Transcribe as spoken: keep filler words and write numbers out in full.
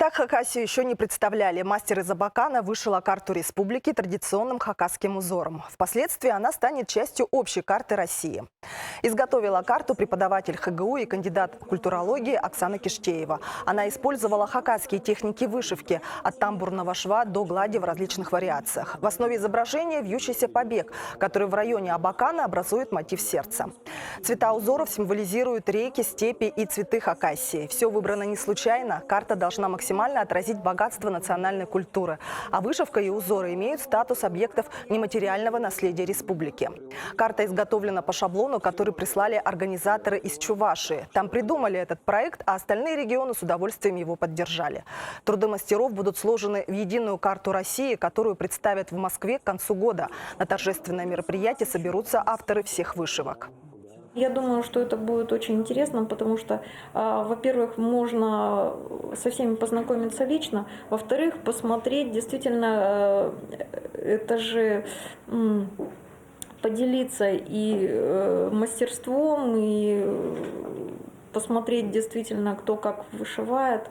Так Хакасию ещё не представляли. Мастер из Абакана вышила карту республики традиционным хакасским узором. Впоследствии она станет частью общей карты России. Изготовила карту преподаватель Х Г У и кандидат культурологии Оксана Киштеева. Она использовала хакасские техники вышивки, от тамбурного шва до глади в различных вариациях. В основе изображения вьющийся побег, который в районе Абакана образует мотив сердца. Цвета узоров символизируют реки, степи и цветы Хакасии. Всё выбрано не случайно. Карта должна максимально отразить богатство национальной культуры, а вышивка и узоры имеют статус объектов нематериального наследия республики. Карта изготовлена по шаблону, который прислали организаторы из Чувашии. Там придумали этот проект, а остальные регионы с удовольствием его поддержали. Труды мастеров будут сложены в единую карту России, которую представят в Москве к концу года. На торжественное мероприятие соберутся авторы всех вышивок. Я думаю, что это будет очень интересно, потому что, а, во-первых, можно со всеми познакомиться лично, во-вторых, посмотреть действительно, э, это же, м, поделиться и, э, мастерством, и, э, посмотреть действительно, кто как вышивает.